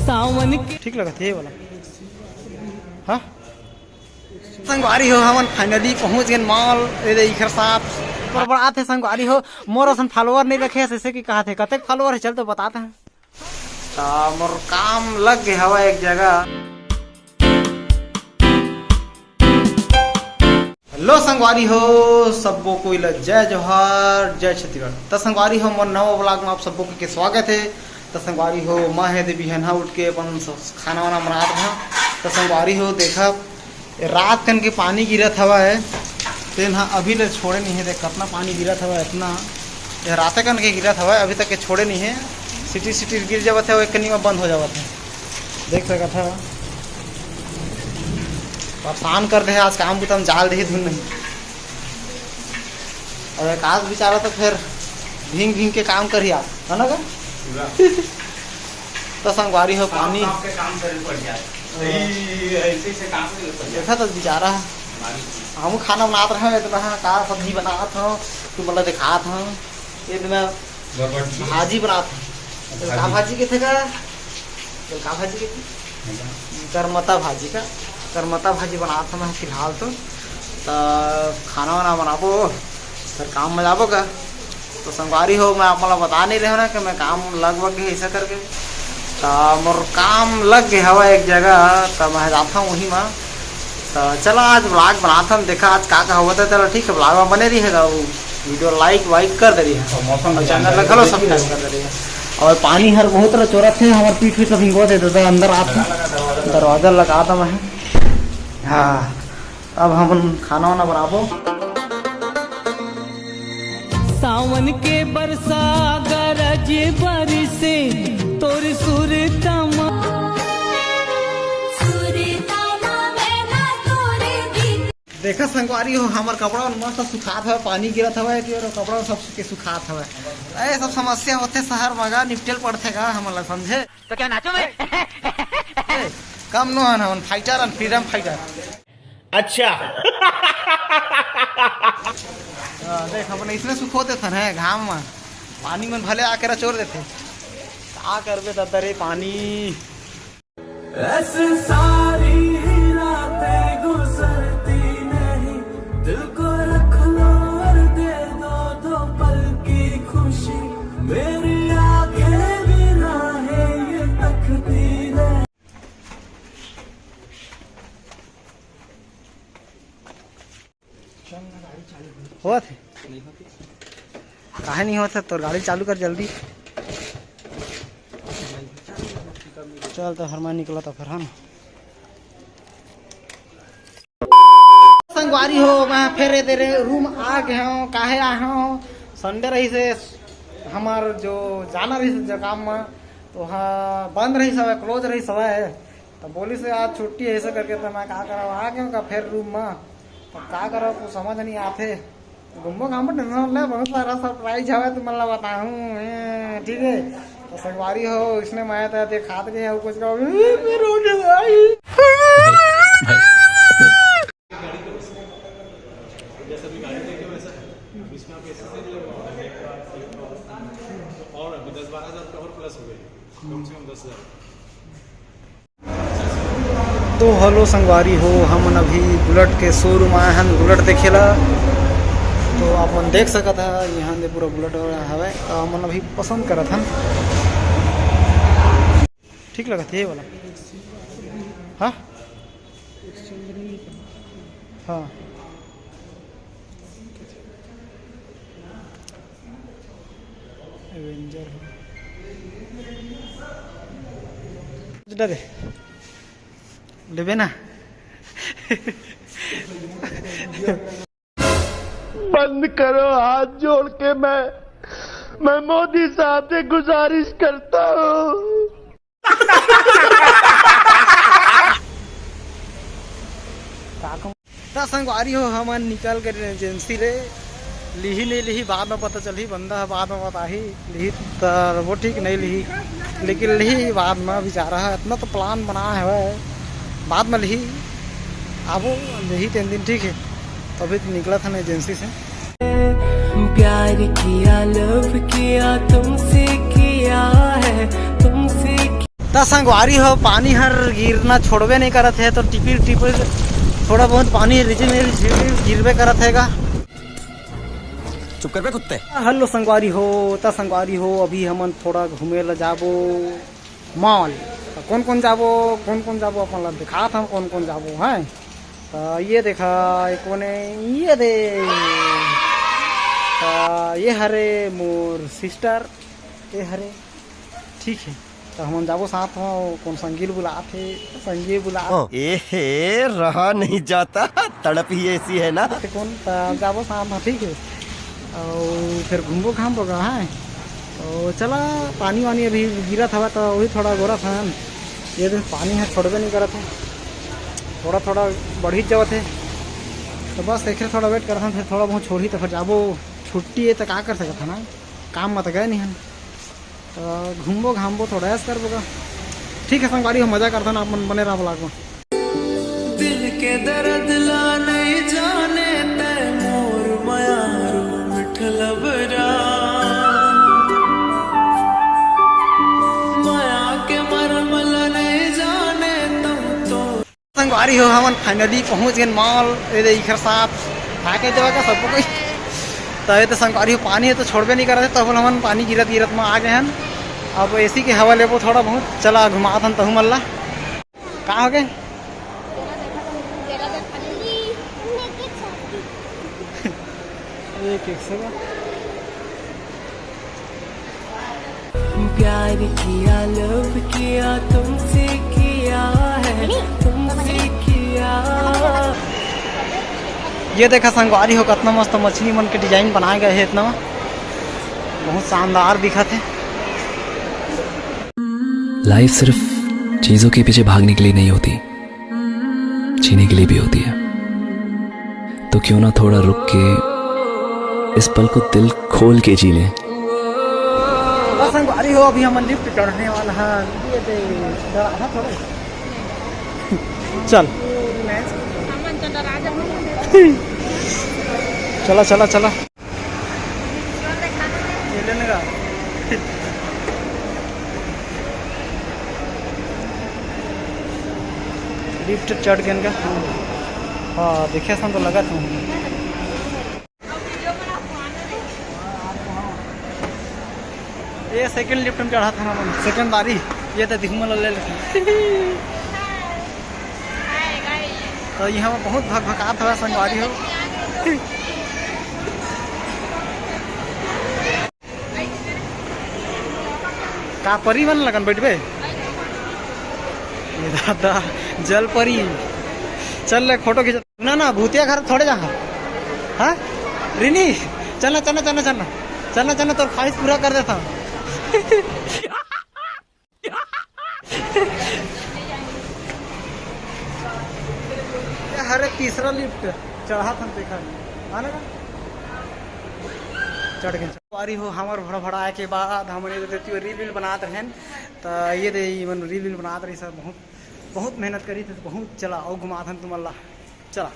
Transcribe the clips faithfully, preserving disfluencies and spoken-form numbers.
सावन के ठीक लगत हे ये वाला। हाँ, संगवारी हो, हमन finally पहुंच गेन mall। ए दे इखर साथ बड़बड़ात हे संगवारी हो, मोर असन follower नहीं रखे हे, जैसे कि कहा थे कतेक follower हे, चल तो बतात हे। ता मोर काम लग गे हवा एक जगह। Hello संगवारी हो, सब्बो कोई ला जय जोहार, जय छत्तीसगढ़। त संगवारी हो, मोर नवा vlog में आप सब्बो के स्वागत हे। त संगवारी हो, मैं हे दे बिहनहा उठ के अपन स-, खाना वाना बनात रहा। त संगवारी हो, देखा, ए रात कन के पानी गिरत हवय, तेन ह अभी ले छोड़े नहीं हे। देख, कतना पानी गिरत हवय, इतना, ए राते कन के गिरत हवय, अभी तक के छोड़े नहीं हे। सिटी सिटी गिर जावत हे, एक कनी में बंद हो जावत हे। देख सकत ह, परेशान कर दे हे आज, काम बुता म जाल दे हे धुन नहीं। और आकाश बेचारा तो फिर भींग भींग के काम करी आप, है ना का? पूरा। तो संगवारी हो, काम, पानी काम पे काम करे पड़ जाए। हाँ। ये ऐसे ऐसे काम नहीं पड़ जाए। देखा तो बेचारा, हमारी हम खाना बनात रहे, इतना का सब्जी बनात हो, तू मतलब दिखात हो, इतना बरबट्टी। भाजी बनात हो। तो का भाजी। भाजी के थे का? तो का भाजी के थे? करमता भाजी का, करमता भाजी बनात हन फिलहाल तो। त खाना वाना बनाबो, फिर काम में जाबो का। तो संगवारी हो, मैं आप मन ला बता नहीं रहे ना कि मैं काम लगभग ही ऐसा करके, त मोर काम लग गे हवा एक जगह, त मैं जाता हूँ वहीं में। त चला, आज vlog बनात हन, देखा आज का का होवत हे। चला ठीक है, vlog में बने रहिएगा, वो video like वाइक कर दे रही है और मौसम और भी channel ला घलो subscribe कर दे रही है। और पानी हर बहुत तरह चोरत हे, हमार पीठ पीठ ला भिंगो दे, तो अंदर आत हे, दरवाजा लगा था मैं। हाँ, अब हमन खाना वाना बनाबो। सावन के बरसा गरज बरसे तोर सुरतमा। देखा संगवारी हो, हमर कपड़ा मन मस्त सुखात हवय, पानी गिरत हवय, तो कपड़ा सब के सुखात हवय। ए, सब समस्या होथे शहर म गा, निपटेल पड़थे गा हमन ला, समझे? तो क्या नाचो मैं? ए, कम नो हन, हमन fighter and freedom fighter। अच्छा। हाँ, देख, हमन इसने सुखो देथन है घाम म, पानी मन भले आके रचोर देथे। का करबे दद्दा रे पानी। ऐसे सारी रातें गुजरती नहीं, दिल को रख लो और दे दो दो पल की खुशी। मेरी आंखें भी राहें ये तकती रहे। होत हे? काहे नहीं होत हे? तोर गाड़ी चालू कर जल्दी। चल तो हर मैं निकला तो फिर हम। संगवारी हो, मैं फिर ए दे रे room आ गे हूँ। काहे आ हूँ? Sunday रही से हमार जो जाना रही से जो काम में, तो हाँ बंद रही सब, close रही सब है। तो बोली से आज छुट्टी है ऐसा करके, तो मैं का करा, आ गे हूँ का फिर room में। अब का करव, कुछ समझ नहीं आथे। घूमो घामो, tension ले, बहुत सारा surprise हवे, तुमन ला बताहूँ, हैं, ठीक है। तो संगवारी हो, इसने मैं तो देखात गए हो कुछ का, मैं रोने आई। और अभी दस बारह हज़ार रुपये और plus हो गए, कम से कम दस हज़ार। तो hello संगवारी हो, हमन अभी Bullet के showroom आए हन Bullet देखे ला। तो आप मन देख सकत ह, यहाँ दे पूरा Bullet हवे, तो हमन अभी पसंद करत हन। ठीक लगत हे ये वाला। हाँ, हाँ। Avenger हो। डरे। लेबे ना। बंद करो, हाथ जोड़ के मैं, मैं मोदी साहब से गुजारिश करता हूँ। त संगवारी हो, हमन निकल गए एजेंसी ले। लिही नहीं लिही बाद में पता चलही, बंदा ह बाद में बताही। लिही त वो ठीक, नहीं लिही, लेकिन लिही बाद में। बेचारा ह इतना तो plan बना है, बाद में लिही। आबो लिही तीन दिन, ठीक है। तो अभी तो निकला था ना एजेंसी से। प्यार किया, love किया, तुमसे किया है, तुमसे। त त संगवारी हो, पानी हर गिरना छोड़बे नहीं करत हे, तो टिपिर टिपिर थोड़ा बहुत पानी रिझिम रिझिम गिरबे करत हे गा। चुप कर बे कुत्ते। हेलो संगवारी हो, त संगवारी हो, अभी हमन थोड़ा घूमे ला जाबो मॉल। त कौन कौन जाबो, कौन कौन जाबो, अपन ला दिखात हम कौन कौन जाबो, हैं। त ये देखा, ये कोने, ये दे। त ये हरे मोर सिस्टर, ये हरे, ठीक है। त हमन जाबो साथ म, कौन संगी ल बुलात हे, संगी ल बुलात। हाँ। ए हे, रहा नहीं जाता, तड़प ही ऐसी है ना। ते कौन, त जाबो साथ म, ठीक है। अउ फिर घूमबो घामबो गा, हैं। तो चला, पानी वानी अभी गिरत हवा, तो वही थोड़ा गोरत हन। ये दिन पानी ह छोड़बे नहीं करत हे, थोड़ा थोड़ा बढ़ी जावत हे। तो बस एक थोड़ा वेट करत हन, फिर थोड़ा बहुत छोड़ही तो फिर जाबो। छुट्टी है तो का कर सकत हन ना, काम म तो गए नहीं हन। तो घूमबो घामबो, थोड़ा ऐश करबो गा। ठीक है संगवारी हो, मजा करथन, आप मन बने रहा vlog में। दिल के दर्द ला नहीं जाने तै मोर मयारू मिठलबरा, मया के मरमला नहीं जाने तम तो। संगवारी हो, हमन finally पहुंच गए मॉल। ये दे इखर साथ आके देवा का सबको कोई। तो ये तो संगवारी हो, पानी है तो छोड़बे नहीं करत हे, तो अब हमन पानी गिरत गिरत में आ गए हैं। अब एसी के हवा लेबो थोड़ा बहुत, चला घुमात हन तहु मल्ला। का हो गए? एक एक सौ। प्यार किया, लव किया, तुमसे किया है, तुमसे किया। ये देखा संगवारी हो, कितना मस्त मछली मन के डिजाइन बनाए गए हैं, इतना बहुत शानदार दिखत है। लाइफ सिर्फ चीजों के पीछे भागने के लिए नहीं होती, जीने के लिए भी होती है। तो क्यों ना थोड़ा रुक के इस पल को दिल खोल के जी लें। बस संगवारी हो, अभी हमन लिफ्ट चढ़ने वाला है। ये दे, डरा था थोड़े। चल। चला, चला, चला। ये लेने का। लिफ्ट चढ़ गए का। हाँ, देखे सन तो लगा था। ये सेकंड लिफ्ट में चढ़ा था ना, सेकंड बारी। ये तो दिखमल ले लेते। तो यहाँ बहुत भकभकात हवा संगवारी हो। का परी मन लगन बैठबे? ये दादा, जल परी। चल ले, फोटो खींच। सुना ना, भूतिया घर थोड़े जहाँ। हाँ? रिनी, चलना, चलना, चलना, चलना। चलना, चलना, तोर ख्वाहिश पूरा कर देता हूँ। ये हरे तीसरा लिफ्ट चढ़ा था, देखा। आना का? चढ़ गए। संगवारी हो, हमर भड़ा भड़ा आए के बाद हमन ये देती रील वील बनात रहेन। त ये दे, इमन रील वील बनात रही सर, बहुत, बहुत मेहनत करी थे, बहुत। चला, अउ घुमाथन तुमन ला। चला।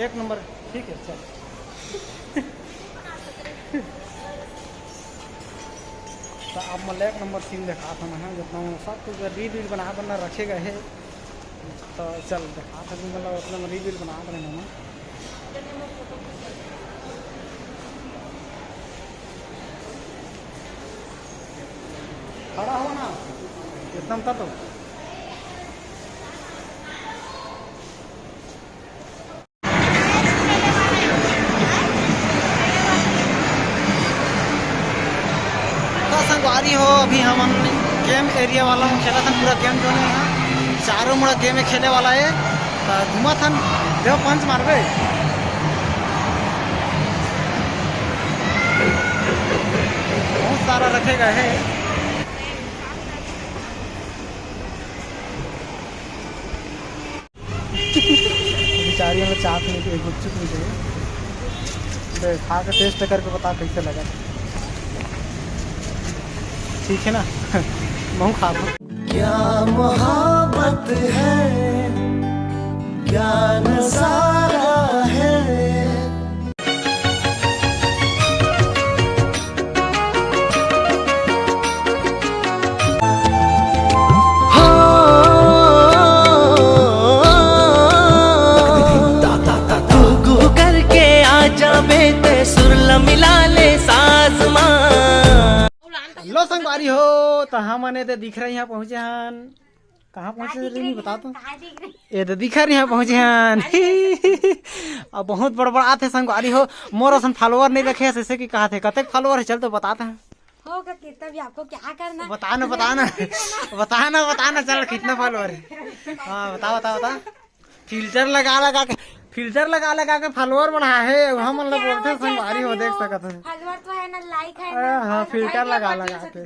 एक नंबर, ठीक है, चल। तो अब मैं एक नंबर सीन दिखात हन, हाँ, जितना सब कुछ रील वील बना बना रखे गए हैं। तो चल, दिखात हन, मतलब, उतना में रील वील बनात रहे हैं। खड़ा हो ना, एकदम तत्व। तो संगवारी हो, अभी हमन गेम एरिया वाला में खेलत हन, पूरा गेम जोन है यहाँ, चारों मुड़ा गेम खेले वाला है। तो घूमत हन, देव पंच मारबे, बहुत सारा रखे गए है। बेचारी हमें चाट नहीं चाहिए, गुपचुप नहीं चाहिए। दे, खा के टेस्ट करके बता कैसे लगा। ठीक है ना? महू खा लूँ। क्या मोहब्बत है, क्या नजारा है। तो संगवारी हो, तो हमन ए दे दिख रही हैं पहुंचे हन। कहाँ पहुंचे रही, नहीं बता तो। ए दे दिख रही हैं पहुंचे हन। अब बहुत बड़बड़ात हे संगवारी हो। मोर असन फॉलोअर नहीं रखे हे, जैसे कि कहा थे कतेक फॉलोअर हे, चल तो बताते हैं। होगा कितना भी, आपको क्या करना? बता ना, बता ना। बता ना, बता ना, चल कितना फॉलोअर है। हाँ, बता, बता, बता। फिल्टर लगा लगा के, फिल्टर लगा लगा के फॉलोअर बढ़ा है, हम मतलब बोलते हैं संगवारी हो, देख सकत है। फॉलोअर तो है ना, लाइक है ना, हाँ, फिल्टर लगा लगा के।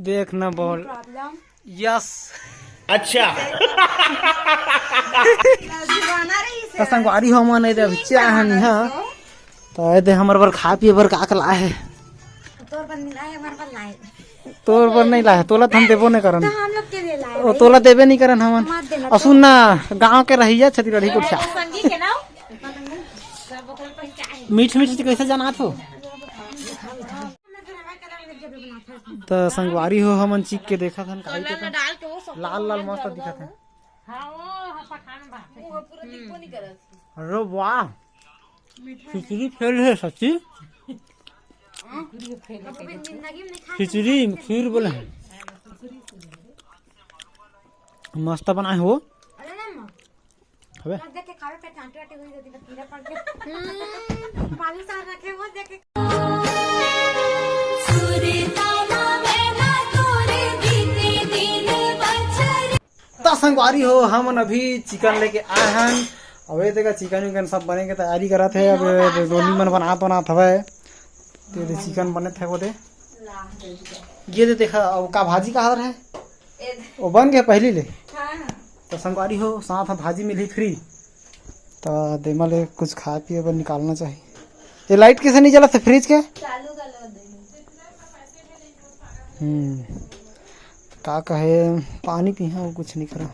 देख ना बोल। प्रॉब्लम। यस। अच्छा। तो संगवारी हो, मन ए दे अभी चाह नहीं है। तो ए दे हमर बर खाए पिए बर का का लाए हे? तोर बर नहीं लाए, हमर बर लाए। तोर बर नहीं लाए, तोला तो हम देबो नहीं करन। तो हम लोग के लिए लाए ओ, भाई। तोला देबे नहीं करन हमन। मत देना। और सुन ना, गांव के रहिया छत्तीसगढ़ी कुर्सा। संगी के नाम। मीठ मीठ से कैसे जाना थो? तो संगवारी हो, हमन चीख के देखत हन, काई के लाल लाल मस्त दिखत है। अरे वाह, खिचड़ी फेल है सच्ची। खिचड़ी खीर बोले हैं। मस्त बनाए हो। अबे। त संगवारी हो, हमन अभी चिकन लेके आए हन। अबे देखा, चिकन विकन सब बने के तैयारी करत हे। अब रोनी मन बनात बनात हवय। ते दे चिकन बनत हे वो दे। ये दे देखा, अब का भाजी का हर है? वो बन गया पहली ले। तो संगवारी हो, साथ में भाजी मिली फ्री। तो देमा ले कुछ खाए पिए बर निकालना चाहिए। ये लाइट कैसे नहीं जला था फ्रिज के? हम्म, का कहे, पानी पीहा, वो कुछ नहीं करा।